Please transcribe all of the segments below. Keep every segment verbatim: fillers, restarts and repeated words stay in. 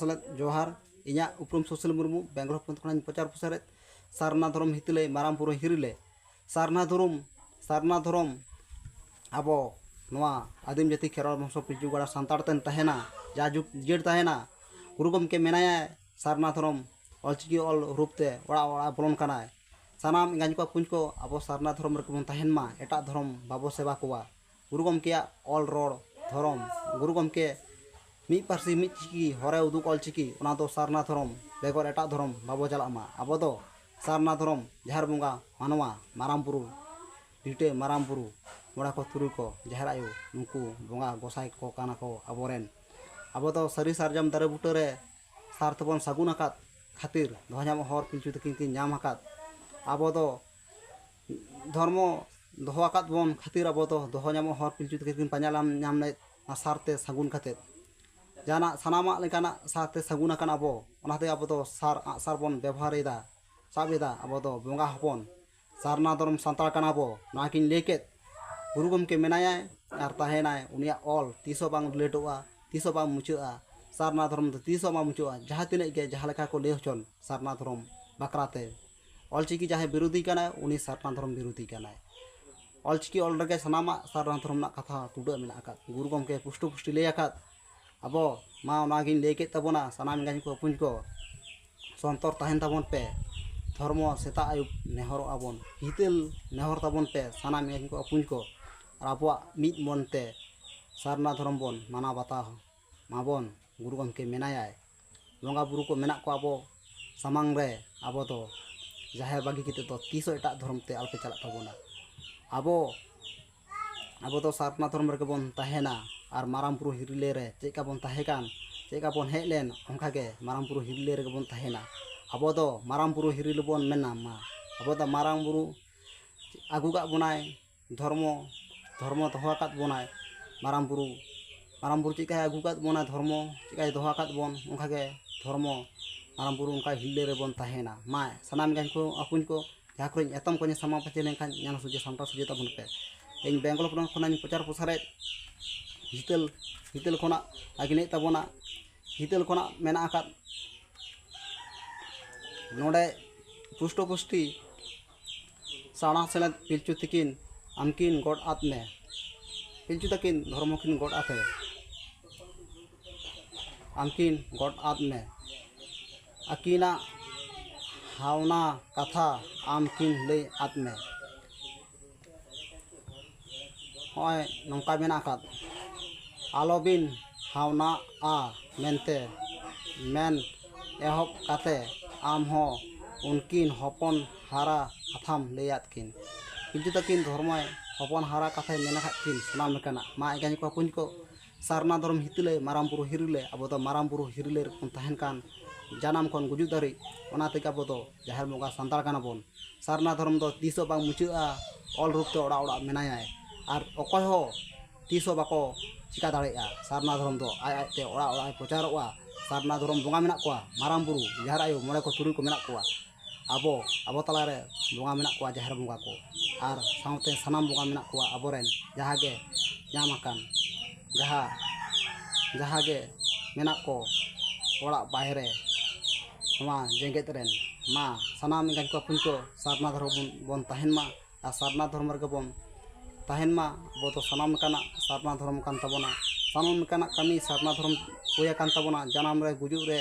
ᱥᱮᱞᱮᱫ ᱡᱚᱦᱟᱨ᱾ ᱤᱧᱟᱹᱜ ᱩᱯᱨᱩᱢ ᱥᱩᱥᱤᱞ ᱢᱩᱨᱢᱩ, ᱵᱮᱝᱜᱟᱞᱳᱨ ᱯᱚᱱᱚᱛ ᱠᱷᱚᱱᱟᱜ ᱤᱧ ᱯᱨᱚᱪᱟᱨ ᱯᱨᱚᱥᱟᱨᱮᱫ ᱥᱟᱨᱱᱟ ᱫᱷᱚᱨᱚᱢ ᱦᱤᱛᱟᱹᱞᱟᱹᱭ ᱢᱟᱨᱟᱝ ᱵᱩᱨᱩ ᱦᱤᱨᱤᱞᱮ᱾ ᱥᱟᱨᱱᱟ ᱫᱷᱚᱨᱚᱢ, ᱥᱟᱨᱱᱟ ᱫᱷᱚᱨᱚᱢ ᱟᱵᱚ ᱱᱚᱣᱟ ᱟᱹᱫᱤᱢ ᱡᱟᱹᱛᱤ ᱠᱷᱮᱨᱣᱟᱲ ᱵᱚᱝᱥᱚ ᱯᱤᱞᱪᱩ ᱜᱟᱲᱟ ᱥᱟᱱᱛᱟᱲ ᱛᱮᱱ ᱛᱟᱦᱮᱱᱟ, ᱡᱟ ᱡᱩᱜᱽ ᱡᱤᱭᱟᱹᱲ ᱛᱟᱦᱮᱱᱟ᱾ ᱜᱩᱨᱩ ᱜᱚᱢᱠᱮ ᱢᱮᱱᱟᱭᱟᱭ, ᱥᱟᱨᱱᱟ ᱫᱷᱚᱨᱚᱢ ᱚᱞᱪᱤᱠᱤ ᱚᱞ ᱨᱩᱯ ᱛᱮ ᱚᱲᱟᱜ ᱚᱲᱟᱜ ᱵᱚᱞᱚᱱ ᱠᱟᱱᱟᱭ᱾ ᱥᱟᱱᱟᱢ ᱮᱸᱜᱟᱧ ᱠᱚ ᱟᱹᱯᱩᱧ ᱠᱚ, ᱟᱵᱚ ᱥᱟᱨᱱᱟ ᱫᱷᱚᱨᱚᱢ ᱨᱮᱜᱮ ᱵᱚᱱ ᱛᱟᱦᱮᱱ ᱢᱟ, ᱮᱴᱟᱜ ᱫᱷᱚᱨᱚᱢ ᱵᱟᱵᱚ ᱥᱮᱵᱟ ᱠᱚᱣᱟ᱾ ᱜᱩᱨᱩ ᱜᱚᱢᱠᱮᱭᱟᱜ ᱚᱞ ᱨᱚᱲ ᱫᱷᱚᱨᱚᱢ, ᱜᱩᱨᱩ ᱜᱚᱢᱠᱮ ᱢᱤᱫ ᱯᱟᱹᱨᱥᱤ ᱢᱤᱫ ᱪᱤᱠᱤ ᱦᱚᱨᱮ ᱩᱫᱩᱜ ᱚᱞ ᱪᱤᱠᱤ, ᱚᱱᱟ ᱫᱚ ᱥᱟᱨᱱᱟ ᱫᱷᱚᱨᱚᱢ, ᱵᱮᱜᱚᱨ ᱮᱴᱟᱜ ᱫᱷᱚᱨᱚᱢ ᱵᱟᱵᱚ ᱪᱟᱞᱟᱜ ᱢᱟ᱾ ᱟᱵᱚ ᱫᱚ ᱥᱟᱨᱱᱟ ᱫᱷᱚᱨᱚᱢ, ᱡᱟᱦᱮᱨ ᱵᱚᱸᱜᱟ, ᱢᱟᱱᱣᱟ, ᱢᱟᱨᱟᱝ ᱵᱩᱨᱩ, ᱞᱤᱴᱟᱹ ᱢᱟᱨᱟᱝ ᱵᱩᱨᱩ, ᱢᱚᱬᱮ ᱠᱚ ᱛᱩᱨᱩᱭ ᱠᱚ, ᱡᱟᱦᱮᱨ ᱟᱭᱳ, ᱱᱩᱠᱩ ᱵᱚᱸᱜᱟ ᱜᱚᱸᱥᱟᱭ ᱠᱚ ᱠᱟᱱᱟ ᱠᱚ ᱟᱵᱚᱨᱮᱱ᱾ ᱟᱵᱚ ᱫᱚ ᱥᱟᱹᱨᱤ ᱥᱟᱨᱡᱚᱢ ᱫᱟᱨᱮ ᱵᱩᱴᱟᱹ ᱨᱮ ᱥᱟᱨ ᱛᱮᱵᱚᱱ ᱥᱟᱹᱜᱩᱱ ᱟᱠᱟᱫ ᱠᱷᱟᱹᱛᱤᱨ ᱫᱚᱦᱚ ᱧᱟᱢᱚᱜ ᱦᱚᱨ ᱯᱤᱞᱪᱩ ᱛᱟᱹᱠᱤᱱ ᱠᱤᱱ ᱧᱟᱢ ᱟᱠᱟᱫ᱾ ᱟᱵᱚ ᱫᱚ ᱫᱷᱚᱨᱢᱚ ᱫᱚᱦᱚ ᱟᱠᱟᱫ ᱵᱚᱱ ᱠᱷᱟᱹᱛᱤᱨ ᱟᱵᱚ ᱫᱚ ᱫᱚᱦᱚ ᱧᱟᱢᱚᱜ ᱦᱚᱨ ᱯᱤᱞᱪᱩ ᱛᱟᱹᱠᱤᱱ ᱠᱤᱱ ᱯᱟᱸᱡᱟ ᱧᱟᱢ ᱧᱟᱢ ᱞᱮᱫ, ᱚᱱᱟ ᱥᱟᱨ ᱛᱮ ᱥᱟᱹᱜᱩᱱ ᱠᱟᱛᱮᱫ᱾ ᱡᱟᱦᱟᱱᱟᱜ ᱥᱟᱱᱟᱢᱟᱜ ᱞᱮᱠᱟᱱᱟᱜ ᱥᱟᱨ ᱛᱮ ᱥᱟᱹᱜᱩᱱ ᱟᱠᱟᱱ ᱟᱵᱚ, ᱚᱱᱟᱛᱮ ᱟᱵᱚ ᱫᱚ ᱥᱟᱨ ᱟᱜᱼᱥᱟᱨ ᱵᱚᱱ ᱵᱮᱵᱚᱦᱟᱨ ᱮᱫᱟ, ᱥᱟᱵ ᱮᱫᱟ᱾ ᱟᱵᱚ ᱫᱚ ᱵᱚᱸᱜᱟ ᱦᱚᱯᱚᱱ, ᱥᱟᱨᱱᱟ ᱫᱷᱚᱨᱚᱢ ᱥᱟᱱᱛᱟᱲ ᱠᱟᱱᱟ ᱵᱚ, ᱱᱚᱣᱟ ᱠᱤᱱ ᱞᱟᱹᱭ ᱠᱮᱫ᱾ ᱜᱩᱨᱩ ᱜᱚᱢᱠᱮ ᱢᱮᱱᱟᱭᱟ ᱟᱨ ᱛᱟᱦᱮᱱᱟᱭ, ᱩᱱᱤᱭᱟᱜ ᱚᱞ ᱛᱤᱥ ᱦᱚᱸ ᱵᱟᱝ ᱰᱤᱞᱮᱴᱚᱜᱼᱟ, ᱛᱤᱥ ᱦᱚᱸ ᱵᱟᱝ ᱢᱩᱪᱟᱹᱫᱼᱟ᱾ ᱥᱟᱨᱱᱟ ᱫᱷᱚᱨᱚᱢ ᱫᱚ ᱛᱤᱥ ᱦᱚᱸ ᱵᱟᱝ ᱢᱩᱪᱟᱹᱫᱼᱟ᱾ ᱡᱟᱦᱟᱸ ᱛᱤᱱᱟᱹᱜ ᱜᱮ ᱡᱟᱦᱟᱸ ᱞᱮᱠᱟ ᱠᱚ ᱞᱟᱹᱭ ᱦᱚᱪᱚᱱ ᱥᱟᱨᱱᱟ ᱫᱷᱚᱨᱚᱢ ᱵᱟᱠᱷᱨᱟ ᱛᱮ, ᱚᱞᱪᱤᱠᱤ ᱡᱟᱦᱟᱸᱭ ᱵᱤᱨᱳᱫᱷᱤ ᱠᱟᱱᱟᱭ, ᱩᱱᱤ ᱥᱟᱨᱱᱟ ᱫᱷᱚᱨᱚᱢ ᱵᱤᱨᱳᱫᱷᱤ ᱠᱟᱱᱟᱭ᱾ ᱚᱞᱪᱤᱠᱤ ᱚᱞ ᱨᱮᱜᱮ ᱥᱟᱱᱟᱢᱟᱜ ᱥᱟᱨᱱᱟ ᱫᱷᱚᱨᱚᱢ ᱨᱮᱱᱟᱜ ᱠᱟᱛᱷᱟ ᱛᱩᱰᱟᱹᱜ ᱢᱮᱱᱟᱜ ᱟᱠᱟᱫ᱾ ᱜᱩᱨᱩ ᱜᱚᱢᱠᱮ ᱯᱩᱥᱴᱟᱹ ᱯᱩᱥᱴᱤ ᱞᱟᱹᱭ ᱟᱠᱟᱫ᱾ ᱟᱵᱚ ᱢᱟ ᱚᱱᱟᱜᱤᱧ ᱞᱟᱹᱭ ᱠᱮᱫ ᱛᱟᱵᱚᱱᱟ, ᱥᱟᱱᱟᱢ ᱮᱸᱜᱟᱧ ᱠᱚ ᱟᱹᱯᱩᱧ ᱠᱚ, ᱥᱚᱱᱛᱚᱨ ᱛᱟᱦᱮᱱ ᱛᱟᱵᱚᱱ ᱯᱮ᱾ ᱫᱷᱚᱨᱢᱚ ᱥᱮᱛᱟᱜ ᱟᱹᱭᱩᱵ ᱱᱮᱦᱚᱨᱚᱜ ᱟᱵᱚᱱ, ᱦᱤᱛᱟᱹᱞ ᱱᱮᱦᱚᱨ ᱛᱟᱵᱚᱱ ᱯᱮ, ᱥᱟᱱᱟᱢ ᱮᱸᱜᱟᱧ ᱠᱚ ᱟᱹᱯᱩᱧ ᱠᱚ᱾ ᱟᱨ ᱟᱵᱚᱣᱟᱜ ᱢᱤᱫ ᱢᱚᱱ ᱛᱮ ᱥᱟᱨᱱᱟ ᱫᱷᱚᱨᱚᱢ ᱵᱚᱱ ᱢᱟᱱᱟᱣ ᱵᱟᱛᱟᱣ ᱢᱟᱵᱚᱱ᱾ ᱜᱩᱨᱩ ᱜᱚᱢᱠᱮ ᱢᱮᱱᱟᱭᱟᱭ, ᱵᱚᱸᱜᱟ ᱵᱩᱨᱩ ᱠᱚ ᱢᱮᱱᱟᱜ ᱠᱚᱣᱟ ᱟᱵᱚ ᱥᱟᱢᱟᱝ ᱨᱮ, ᱟᱵᱚ ᱫᱚ ᱡᱟᱦᱮᱨ ᱵᱟᱹᱜᱤ ᱠᱟᱛᱮᱫ ᱫᱚ ᱛᱤᱥ ᱦᱚᱸ ᱮᱴᱟᱜ ᱫᱷᱚᱨᱚᱢ ᱛᱮ ᱟᱞᱚᱯᱮ ᱪᱟᱞᱟᱜ ᱛᱟᱵᱚᱱᱟ᱾ ᱟᱵᱚ, ᱟᱵᱚ ᱫᱚ ᱥᱟᱨᱱᱟ ᱫᱷᱚᱨᱚᱢ ᱨᱮᱜᱮ ᱵᱚᱱ ᱛᱟᱦᱮᱱᱟ᱾ ᱟᱨ ᱢᱟᱨᱟᱝ ᱵᱩᱨᱩ ᱦᱤᱨᱤᱞᱮ ᱨᱮ ᱪᱮᱫ ᱞᱮᱠᱟ ᱵᱚᱱ ᱛᱟᱦᱮᱸ ᱠᱟᱱ, ᱪᱮᱫ ᱞᱮᱠᱟ ᱵᱚᱱ ᱦᱮᱡ ᱞᱮᱱ, ᱚᱱᱠᱟ ᱜᱮ ᱢᱟᱨᱟᱝ ᱵᱩᱨᱩ ᱦᱤᱨᱤᱞᱮ ᱨᱮᱜᱮ ᱵᱚᱱ ᱛᱟᱦᱮᱱᱟ᱾ ᱟᱵᱚ ᱫᱚ ᱢᱟᱨᱟᱝ ᱵᱩᱨᱩ ᱦᱤᱨᱤᱞᱮ ᱵᱚᱱ ᱢᱮᱱᱟ ᱢᱟ᱾ ᱟᱵᱚ ᱫᱚ ᱢᱟᱨᱟᱝ ᱵᱩᱨᱩ ᱟᱹᱜᱩ ᱠᱟᱜ ᱵᱚᱱᱟᱭ, ᱫᱷᱚᱨᱢᱚ, ᱫᱷᱚᱨᱢᱚ ᱫᱚᱦᱚ ᱟᱠᱟᱫ ᱵᱚᱱᱟᱭ ᱢᱟᱨᱟᱝ ᱵᱩᱨᱩ᱾ ᱢᱟᱨᱟᱝ ᱵᱩᱨᱩ ᱪᱮᱫ ᱞᱮᱠᱟᱭ ᱟᱹᱜᱩ ᱟᱠᱟᱫ ᱵᱚᱱᱟ, ᱫᱷᱚᱨᱢᱚ ᱪᱮᱫ ᱞᱮᱠᱟᱭ ᱫᱚᱦᱚ ᱟᱠᱟᱫ ᱵᱚᱱ, ᱚᱱᱠᱟ ᱜᱮ ᱫᱷᱚᱨᱢᱚ, ᱢᱟᱨᱟᱝ ᱵᱩᱨᱩ ᱚᱱᱠᱟ ᱦᱤᱨᱤᱞᱮ ᱨᱮᱵᱚᱱ ᱛᱟᱦᱮᱱᱟ᱾ ᱢᱟ ᱥᱟᱱᱟᱢ ᱜᱮ ᱠᱚ ᱟᱹᱯᱩᱧ ᱠᱚ, ᱡᱟᱦᱟᱸ ᱠᱚᱨᱮᱧ ᱮᱛᱚᱢ ᱠᱚᱧᱮ ᱥᱟᱢᱟᱝ ᱯᱟᱪᱮ ᱞᱮᱱᱠᱷᱟᱱ ᱧᱮᱞ ᱥᱚᱡᱷᱮ ᱥᱟᱢᱴᱟᱣ ᱥᱚᱡᱷᱮ ᱛᱟᱵᱚᱱ ᱯᱮ᱾ ᱤᱧ ᱵᱮᱝᱜᱚᱞ ᱯᱚᱱᱚᱛ ᱠᱷᱚᱱᱟᱜ ᱤᱧ ᱯᱨᱚᱪᱟᱨ ᱯᱨᱚᱥᱟᱨᱮᱫ ᱦᱤᱛᱟᱹᱞ, ᱦᱤᱛᱟᱹᱞ ᱠᱷᱚᱱᱟᱜ ᱟᱹᱠᱤᱱ ᱦᱮᱡ ᱛᱟᱵᱚᱱᱟ᱾ ᱦᱤᱛᱟᱹᱞ ᱠᱷᱚᱱᱟᱜ ᱢᱮᱱᱟᱜ ᱟᱠᱟᱫ᱾ ᱱᱚᱰᱮ ᱯᱩᱥᱴᱚ ᱯᱩᱥᱴᱤ ᱥᱟᱬᱟ ᱥᱮᱞᱮᱫ ᱯᱤᱞᱪᱩ ᱛᱤᱠᱤᱱ ᱟᱢᱠᱤᱱ ᱜᱚᱰ ᱟᱫ ᱢᱮ, ᱯᱤᱞᱪᱩ ᱛᱟᱹᱠᱤᱱ ᱫᱷᱚᱨᱢᱚ ᱠᱤᱱ ᱜᱚᱰ ᱟᱫᱮ, ᱟᱢᱠᱤᱱ ᱜᱚᱰ ᱟᱫ ᱢᱮ, ᱟᱹᱠᱤᱱᱟᱜ ᱦᱟᱣᱱᱟ ᱠᱟᱛᱷᱟ ᱟᱢᱠᱤᱱ ᱞᱟᱹᱭ ᱟᱫ ᱢᱮ᱾ ᱦᱚᱸᱜᱼᱚᱭ ᱱᱚᱝᱠᱟ ᱢᱮᱱᱟᱜ ᱟᱠᱟᱫ, ᱟᱞᱚᱵᱤᱱ ᱦᱟᱣᱱᱟᱜᱼᱟ ᱢᱮᱱᱛᱮ ᱢᱮᱱ ᱮᱦᱚᱵ ᱠᱟᱛᱮ ᱟᱢ ᱦᱚᱸ ᱩᱱᱠᱤᱱ ᱦᱚᱯᱚᱱ ᱦᱟᱨᱟ ᱠᱟᱛᱷᱟᱢ ᱞᱟᱹᱭᱟᱫ ᱠᱤᱱ᱾ ᱯᱤᱞᱪᱩ ᱛᱟᱹᱠᱤᱱ ᱫᱷᱚᱨᱢᱚᱭ ᱦᱚᱯᱚᱱ ᱦᱟᱨᱟ ᱠᱟᱛᱷᱟᱭ ᱢᱮᱱ ᱟᱠᱟᱫ ᱠᱤᱱ ᱥᱟᱱᱟᱢ ᱞᱮᱠᱟᱱᱟᱜ᱾ ᱢᱟ ᱮᱸᱜᱟᱧ ᱠᱚ ᱵᱚᱠᱚᱧ ᱠᱚ, ᱥᱟᱨᱱᱟ ᱫᱷᱚᱨᱚᱢ ᱦᱤᱛᱟᱹᱞᱮ, ᱢᱟᱨᱟᱝ ᱵᱩᱨᱩ ᱦᱤᱨᱤᱞᱮ, ᱟᱵᱚ ᱫᱚ ᱢᱟᱨᱟᱝ ᱵᱩᱨᱩ ᱦᱤᱨᱤᱞᱮ ᱨᱮᱵᱚᱱ ᱛᱟᱦᱮᱱ ᱠᱟᱱ, ᱡᱟᱱᱟᱢ ᱠᱷᱚᱱ ᱜᱩᱡᱩᱜ ᱫᱷᱟᱹᱨᱤᱡ, ᱚᱱᱟ ᱛᱮᱜᱮ ᱟᱵᱚ ᱫᱚ ᱡᱟᱦᱮᱨ ᱵᱚᱸᱜᱟ ᱥᱟᱱᱛᱟᱲ ᱠᱟᱱᱟ ᱵᱚᱱ᱾ ᱥᱟᱨᱱᱟ ᱫᱷᱚᱨᱚᱢ ᱫᱚ ᱛᱤᱥ ᱦᱚᱸ ᱵᱟᱝ ᱢᱩᱪᱟᱹᱫᱼᱟ, ᱚᱞ ᱨᱩᱯ ᱛᱮ ᱚᱲᱟᱜ ᱚᱲᱟᱜ ᱢᱮᱱᱟᱭᱟᱭ᱾ ᱟᱨ ᱚᱠᱚᱭ ᱦᱚᱸ ᱛᱤᱥ ᱦᱚᱸ ᱵᱟᱠᱚ ᱪᱤᱠᱟ ᱫᱟᱲᱮᱭᱟᱜᱼᱟ᱾ ᱥᱟᱨᱱᱟ ᱫᱷᱚᱨᱚᱢ ᱫᱚ ᱟᱡ ᱟᱡᱛᱮ ᱚᱲᱟᱜ ᱚᱲᱟᱜ ᱮ ᱯᱨᱚᱪᱟᱨᱚᱜᱼᱟ᱾ ᱥᱟᱨᱱᱟ ᱫᱷᱚᱨᱚᱢ ᱵᱚᱸᱜᱟ ᱢᱮᱱᱟᱜ ᱠᱚᱣᱟ, ᱢᱟᱨᱟᱝ ᱵᱩᱨᱩ, ᱡᱟᱦᱮᱨ ᱟᱭᱳ, ᱢᱚᱬᱮ ᱠᱚ ᱛᱩᱨᱩᱭ ᱠᱚ ᱢᱮᱱᱟᱜ ᱠᱚᱣᱟ᱾ ᱟᱵᱚ, ᱟᱵᱚ ᱛᱟᱞᱟᱨᱮ ᱵᱚᱸᱜᱟ ᱢᱮᱱᱟᱜ ᱠᱚᱣᱟ, ᱡᱟᱦᱮᱨ ᱵᱚᱸᱜᱟ ᱠᱚ, ᱟᱨ ᱥᱟᱶᱛᱮ ᱥᱟᱱᱟᱢ ᱵᱚᱸᱜᱟ ᱢᱮᱱᱟᱜ ᱠᱚᱣᱟ ᱟᱵᱚᱨᱮᱱ, ᱡᱟᱦᱟᱸ ᱜᱮ ᱧᱟᱢ ᱟᱠᱟᱱ, ᱡᱟᱦᱟᱸ, ᱡᱟᱦᱟᱸ ᱜᱮ ᱢᱮᱱᱟᱜ ᱠᱚ ᱚᱲᱟᱜ ᱵᱟᱦᱨᱮ, ᱱᱚᱣᱟ ᱡᱮᱜᱮᱛ ᱨᱮᱱ᱾ ᱢᱟ ᱥᱟᱱᱟᱢ ᱮᱸᱜᱟᱧ ᱠᱚ ᱵᱚᱠᱚᱧ ᱠᱚ, ᱥᱟᱨᱱᱟ ᱫᱷᱚᱨᱚᱢ ᱵᱚᱱ, ᱵᱚᱱ ᱛᱟᱦᱮᱱ ᱢᱟ ᱟᱨ ᱥᱟᱨᱱᱟ ᱫᱷᱚᱨᱚᱢ ᱨᱮᱜᱮ ᱵᱚᱱ ᱛᱟᱦᱮᱱ ᱢᱟ᱾ ᱟᱵᱚ ᱫᱚ ᱥᱟᱱᱟᱢ ᱞᱮᱠᱟᱱᱟᱜ ᱥᱟᱨᱱᱟ ᱫᱷᱚᱨᱚᱢ ᱠᱟᱱ ᱛᱟᱵᱚᱱᱟ, ᱥᱟᱱᱟᱢ ᱞᱮᱠᱟᱱᱟᱜ ᱠᱟᱹᱢᱤ ᱥᱟᱨᱱᱟ ᱫᱷᱚᱨᱚᱢ ᱠᱚᱭᱮ ᱠᱟᱱ ᱛᱟᱵᱚᱱᱟ᱾ ᱡᱟᱱᱟᱢ ᱨᱮ, ᱜᱩᱡᱩᱜ ᱨᱮ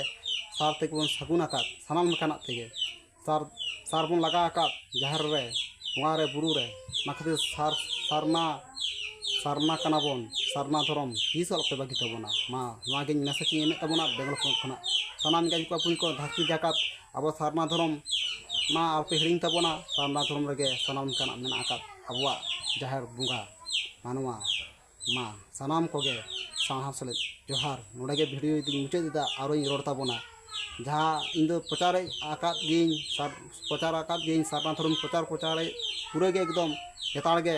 ᱥᱟᱨ ᱛᱮᱜᱮ ᱵᱚᱱ ᱥᱟᱹᱜᱩᱱ ᱟᱠᱟᱫ, ᱥᱟᱱᱟᱢ ᱞᱮᱠᱟᱱᱟᱜ ᱛᱮᱜᱮ᱾ ᱥᱟᱨ, ᱥᱟᱨ ᱵᱚᱱ ᱞᱟᱜᱟ ᱟᱠᱟᱫ ᱡᱟᱦᱮᱨ ᱨᱮ, ᱵᱚᱸᱜᱟ ᱨᱮ, ᱵᱩᱨᱩ ᱨᱮ᱾ ᱚᱱᱟ ᱠᱷᱟᱹᱛᱤᱨ ᱥᱟᱨ, ᱥᱟᱨᱱᱟ, ᱥᱟᱨᱱᱟ ᱠᱟᱱᱟ ᱵᱚᱱ, ᱥᱟᱨᱱᱟ ᱫᱷᱚᱨᱚᱢ ᱛᱤᱥ ᱦᱚᱸ ᱟᱞᱚᱯᱮ ᱵᱟᱹᱜᱤ ᱛᱟᱵᱚᱱᱟ᱾ ᱢᱟ ᱱᱚᱣᱟ ᱜᱤᱧ message ᱤᱧ ᱮᱢᱮᱫ ᱛᱟᱵᱚᱱᱟ ᱵᱮᱝᱜᱚᱞ ᱯᱚᱱᱚᱛ ᱠᱷᱚᱱᱟᱜ᱾ ᱥᱟᱱᱟᱢ ᱮᱸᱜᱟᱧ ᱠᱚ ᱵᱚᱠᱚᱧ ᱠᱚ, ᱫᱷᱟᱹᱨᱛᱤ ᱡᱟᱠᱟᱛ, ᱟᱵᱚ ᱥᱟᱨᱱᱟ ᱫᱷᱚᱨᱚᱢ ᱢᱟ ᱟᱞᱚᱯᱮ ᱦᱤᱲᱤᱧ ᱛᱟᱵᱚᱱᱟ᱾ ᱥᱟᱨᱱᱟ ᱫᱷᱚᱨᱚᱢ ᱨᱮᱜᱮ ᱥᱟᱱᱟᱢ ᱞᱮᱠᱟᱱᱟᱜ ᱢᱮᱱᱟᱜ ᱟᱠᱟᱫ ᱟᱵᱚᱣᱟᱜ ᱡᱟᱦᱮᱨ ᱵᱚᱸᱜᱟ ᱢᱟᱱᱣᱟ᱾ ᱢᱟ ᱥᱟᱱᱟᱢ ᱠᱚᱜᱮ ᱥᱟᱶᱦᱟ ᱥᱮᱞᱮᱫ ᱡᱚᱦᱟᱨ᱾ ᱱᱚᱰᱮ ᱜᱮ video ᱫᱚᱧ ᱢᱩᱪᱟᱹᱫ ᱮᱫᱟ᱾ ᱟᱨᱚᱧ ᱨᱚᱲ ᱛᱟᱵᱚᱱᱟ, ᱡᱟᱦᱟᱸ ᱤᱧ ᱫᱚ ᱯᱨᱚᱪᱟᱨᱮᱫ ᱟᱠᱟᱫ ᱜᱤᱭᱟᱹᱧ, ᱥᱟᱨ-, ᱯᱨᱚᱪᱟᱨ ᱟᱠᱟᱫ ᱜᱤᱭᱟᱹᱧ, ᱥᱟᱨᱱᱟ ᱫᱷᱚᱨᱚᱢ ᱯᱨᱚᱪᱟᱨ, ᱯᱨᱚᱪᱟᱨᱮᱫ ᱯᱩᱨᱟᱹ ᱜᱮ ᱮᱠᱫᱚᱢ ᱞᱮᱛᱟᱲ ᱜᱮ᱾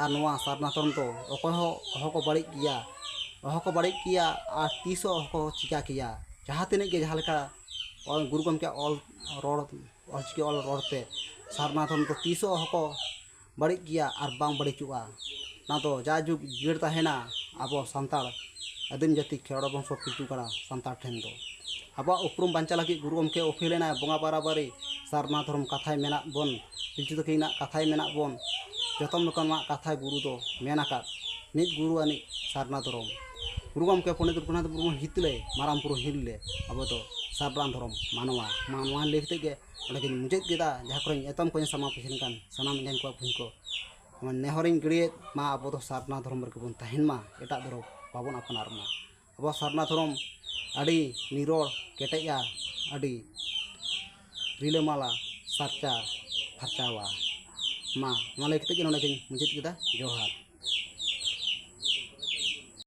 ᱟᱨ ᱱᱚᱣᱟ ᱥᱟᱨᱱᱟ ᱫᱷᱚᱨᱚᱢ ᱫᱚ ᱚᱠᱚᱭ ᱦᱚᱸ ᱚᱦᱚ ᱠᱚ ᱵᱟᱹᱲᱤᱡ ᱠᱮᱭᱟ, ᱚᱦᱚ ᱠᱚ ᱵᱟᱹᱲᱤᱡ ᱠᱮᱭᱟ, ᱟᱨ ᱛᱤᱥ ᱦᱚᱸ ᱚᱦᱚ ᱠᱚ ᱪᱤᱠᱟ ᱠᱮᱭᱟ᱾ ᱡᱟᱦᱟᱸ ᱛᱤᱱᱟᱹᱜ ᱜᱮ ᱡᱟᱦᱟᱸ ᱞᱮᱠᱟ ᱚᱞ, ᱜᱩᱨᱩ ᱜᱚᱢᱠᱮᱭᱟᱜ ᱚᱞ ᱨᱚᱲ, ᱚᱞᱪᱤᱠᱤ ᱚᱞ ᱨᱚᱲ ᱛᱮ ᱥᱟᱨᱱᱟ ᱫᱷᱚᱨᱚᱢ ᱫᱚ ᱛᱤᱥ ᱦᱚᱸ ᱚᱦᱚ ᱠᱚ ᱵᱟᱹᱲᱤᱡ ᱜᱮᱭᱟ ᱟᱨ ᱵᱟᱝ ᱵᱟᱹᱲᱤᱡᱚᱜᱼᱟ᱾ ᱚᱱᱟ ᱫᱚ ᱡᱟᱭᱡᱩᱜᱽ ᱡᱤᱭᱟᱹᱲ ᱛᱟᱦᱮᱱᱟ ᱟᱵᱚ ᱥᱟᱱᱛᱟᱲ ᱟᱹᱫᱤᱢ ᱡᱟᱹᱛᱤ ᱠᱷᱮᱨᱣᱟᱲ ᱵᱚᱝᱥᱚ ᱯᱤᱞᱪᱩ ᱠᱟᱲᱟ ᱥᱟᱱᱛᱟᱲ ᱴᱷᱮᱱ ᱫᱚ᱾ ᱟᱵᱚᱣᱟᱜ ᱩᱯᱨᱩᱢ ᱵᱟᱧᱪᱟᱣ ᱞᱟᱹᱜᱤᱫ ᱜᱩᱨᱩ ᱜᱚᱢᱠᱮ ᱚᱯᱮᱞ ᱮᱱᱟᱭ ᱵᱚᱸᱜᱟ ᱵᱟᱨᱟᱵᱟᱨᱤ ᱥᱟᱨᱱᱟ ᱫᱷᱚᱨᱚᱢ ᱠᱟᱛᱷᱟᱭ ᱢᱮᱱᱟᱜ ᱵᱚᱱ, ᱯᱤᱞᱪᱩ ᱛᱟᱹᱠᱤᱱᱟᱜ ᱠᱟᱛᱷᱟᱭ ᱢᱮᱱᱟᱜ ᱵᱚᱱ, ᱡᱚᱛᱚᱢ ᱞᱮᱠᱟᱱᱟᱜ ᱠᱟᱛᱷᱟᱭ ᱜᱩᱨᱩ ᱫᱚ ᱢᱮᱱ ᱟᱠᱟᱫ, ᱢᱤᱫ ᱜᱩᱨᱩ ᱟᱹᱱᱤᱡ ᱥᱟᱨᱱᱟ ᱫᱷᱚᱨᱚᱢ᱾ ᱜᱩᱨᱩ ᱜᱚᱢᱠᱮ ᱯᱚᱱᱰᱤᱛ ᱨᱚᱜᱷᱩᱱᱟᱛᱷ ᱢᱩᱨᱢᱩ ᱦᱤᱛ ᱞᱮ, ᱢᱟᱨᱟᱝ ᱵᱩᱨᱩ ᱦᱤᱞ ᱞᱮ, ᱟᱵᱚ ᱫᱚ ᱥᱟᱨᱱᱟ ᱫᱷᱚᱨᱚᱢ ᱢᱟᱱᱣᱟ᱾ ᱢᱟ ᱱᱚᱣᱟ ᱞᱟᱹᱭ ᱠᱟᱛᱮ ᱜᱮ ᱚᱸᱰᱮ ᱜᱤᱧ ᱢᱩᱪᱟᱹᱫ ᱠᱮᱫᱟ᱾ ᱡᱟᱦᱟᱸ ᱠᱚᱨᱮᱧ ᱮᱛᱚᱢ ᱠᱚᱧ ᱥᱟᱢᱟᱝ ᱯᱟᱹᱪᱷᱤᱞ ᱠᱟᱱ ᱥᱟᱱᱟᱢ ᱮᱸᱜᱟᱧ ᱠᱚᱣᱟ ᱵᱚᱦᱤᱱ ᱠᱚ, ᱱᱮᱦᱚᱨᱤᱧ ᱜᱤᱲᱤᱭᱮᱫ ᱢᱟ ᱟᱵᱚ ᱫᱚ ᱥᱟᱨᱱᱟ ᱫᱷᱚᱨᱚᱢ ᱨᱮᱜᱮ ᱵᱚᱱ ᱛᱟᱦᱮᱱ ᱢᱟ, ᱮᱴᱟᱜ ᱫᱷᱚᱨᱚᱢ ᱵᱟᱵᱚᱱ ᱟᱯᱱᱟᱨ ᱢᱟ᱾ ᱟᱵᱚ ᱥᱟᱨᱱᱟ ᱫᱷᱚᱨᱚᱢ ᱟᱹᱰᱤ ᱱᱤᱨᱚᱲ ᱠᱮᱴᱮᱡᱼᱟ, ᱟᱹᱰᱤ ᱨᱤᱞᱟᱹᱢᱟᱞᱟ ᱥᱟᱨᱪᱟ ᱯᱷᱟᱨᱪᱟᱣᱟ᱾ ᱢᱟ ᱱᱚᱣᱟ ᱞᱟᱹᱭ ᱠᱟᱛᱮ ᱜᱮ ᱱᱚᱰᱮ ᱜᱤᱧ ᱢᱩᱪᱟᱹᱫ ᱠᱮᱫᱟ᱾ ᱡᱚᱦᱟᱨ᱾